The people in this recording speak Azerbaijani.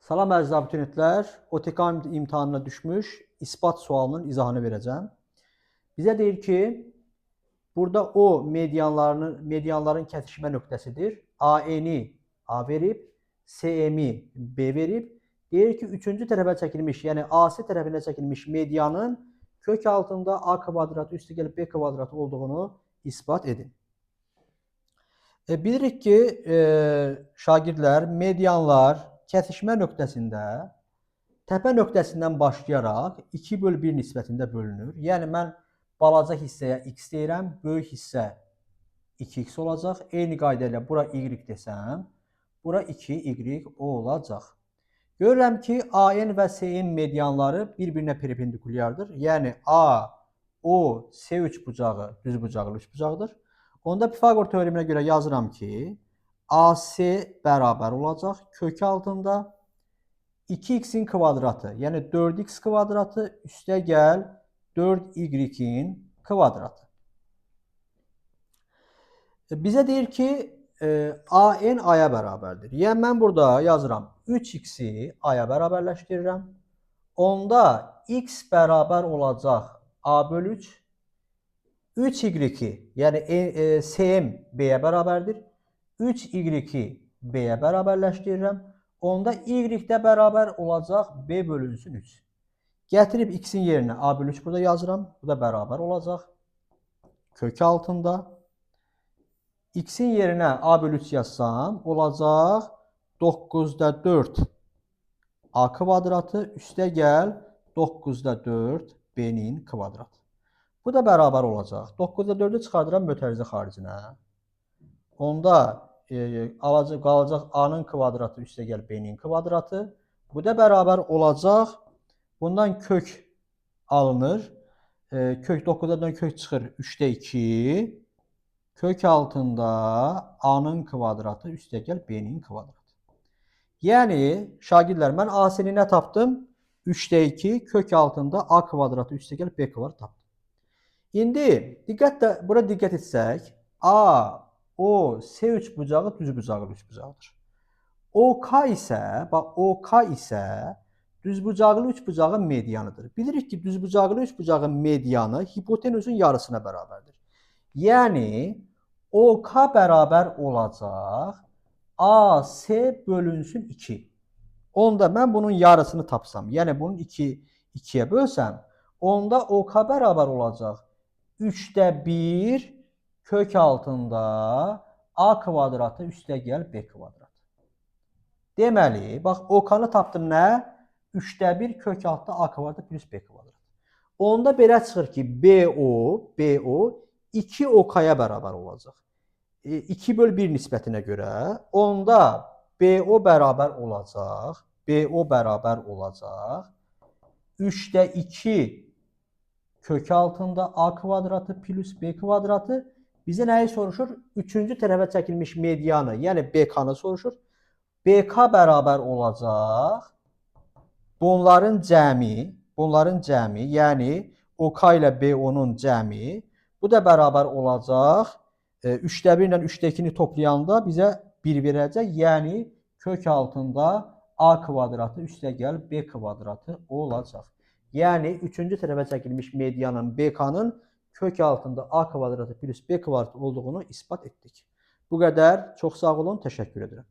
Salam əziz abituriyentlər, OTK imtahanına düşmüş isbat sualının izahını verəcəm. Bizə deyir ki, burada O medianların kəsişmə nöqtəsidir. AN-i A verib, SM-i B verib. Deyir ki, üçüncü tərəfə çəkilmiş, yəni AC tərəfinə çəkilmiş medianın kök altında A kvadratı üstəgəl B kvadratı olduğunu isbat edin. Bilirik ki, şagirdlər, medianlar kəsişmə nöqtəsində təpə nöqtəsindən başlayaraq 2 böl 1 nisbətində bölünür. Yəni mən balaca hissəyə x deyirəm, böyük hissə 2x olacaq. Eyni qayda ilə bura y desəm, bura 2y olacaq. Görürəm ki, AN və SN medianları bir-birinə perpendikulyardır. Yəni A, O, S3 bucağı düz bucaqlı üç bucaqdır. Onda Pifaqor teoreminə görə yazıram ki, AC bərabər olacaq kök altında 2x-in kvadratı, yəni 4x kvadratı üstə gəl 4y-in kvadratı. Bizə deyir ki, AN A-ya bərabərdir. Yəni mən burada yazıram 3x-i A-ya bərabərləşdirirəm. Onda x bərabər olacaq A bölü 3. 3y-i, yəni SM B-yə bərabərdir. 3y-i B-yə bərabərləşdirirəm. Onda y də bərabər olacaq B bölünsün 3. Gətirib x-in yerinə A bölü 3 burada yazıram. Bu da bərabər olacaq. Kök altında. X-in yerinə A bölü 3 yazsam olacaq 9-da 4 A kvadratı üstə gəl 9-da 4 B-nin kvadratı. Bu da bərabər olacaq. 9-da 4-ü çıxardıram mötərizə xaricinə. Onda alacaq, qalacaq A-nın kvadratı üstə gəl B-nin kvadratı. Bu da bərabər olacaq. Bundan kök alınır. Kök 9-dan kök çıxır 3-də 2. Kök altında A-nın kvadratı üstə gəl B-nin kvadratı. Yəni şagirdlər, mən AC-ni nə tapdım? 3-də 2 kök altında A kvadratı üstə gəl B kvadratı tapdım. İndi diqqətlə bura diqqət etsək, A, O, S3 bucağı düz bucaqlı üç bucaqdır. OK isə, bax OK isə düzbucaqlı üç bucağın medianıdır. Bilirik ki, düzbucaqlı üç bucağın medianı hipotenuzun yarısına bərabərdir. Yəni OK bərabər olacaq AC bölünsün 2. Onda mən bunun yarısını tapsam, yəni bunun 2-yə bölsəm, onda OK bərabər olacaq 3-də 1 kök altında A kvadratı üstə gəl B kvadratı. Deməli, bax OK-nı tapdım nə? 3-də 1 kök altında A kvadratı plus B kvadratı. Onda belə çıxır ki, BO 2 OK-ya bərabər olacaq. 2 böl 1 nisbətinə görə onda BO bərabər olacaq. BO bərabər olacaq. 3-də 2 kök altında A kvadratı plus B kvadratı. Bizə nəyi soruşur? Üçüncü tərəfə çəkilmiş medianı, yəni BK-nı soruşur. BK bərabər olacaq. Bunların cəmi, yəni OK ilə BO-nun cəmi, bu da bərabər olacaq. 3-də 1 ilə 3-də 2-ni toplayanda bizə 1 verəcək. Yəni kök altında A kvadratı üstə gəl B kvadratı olacaq. Yəni üçüncü tərəfə çəkilmiş medianın BK-nın kök altında A kvadratı plus B kvadratı olduğunu isbat etdik. Bu qədər. Çox sağ olun. Təşəkkür edirəm.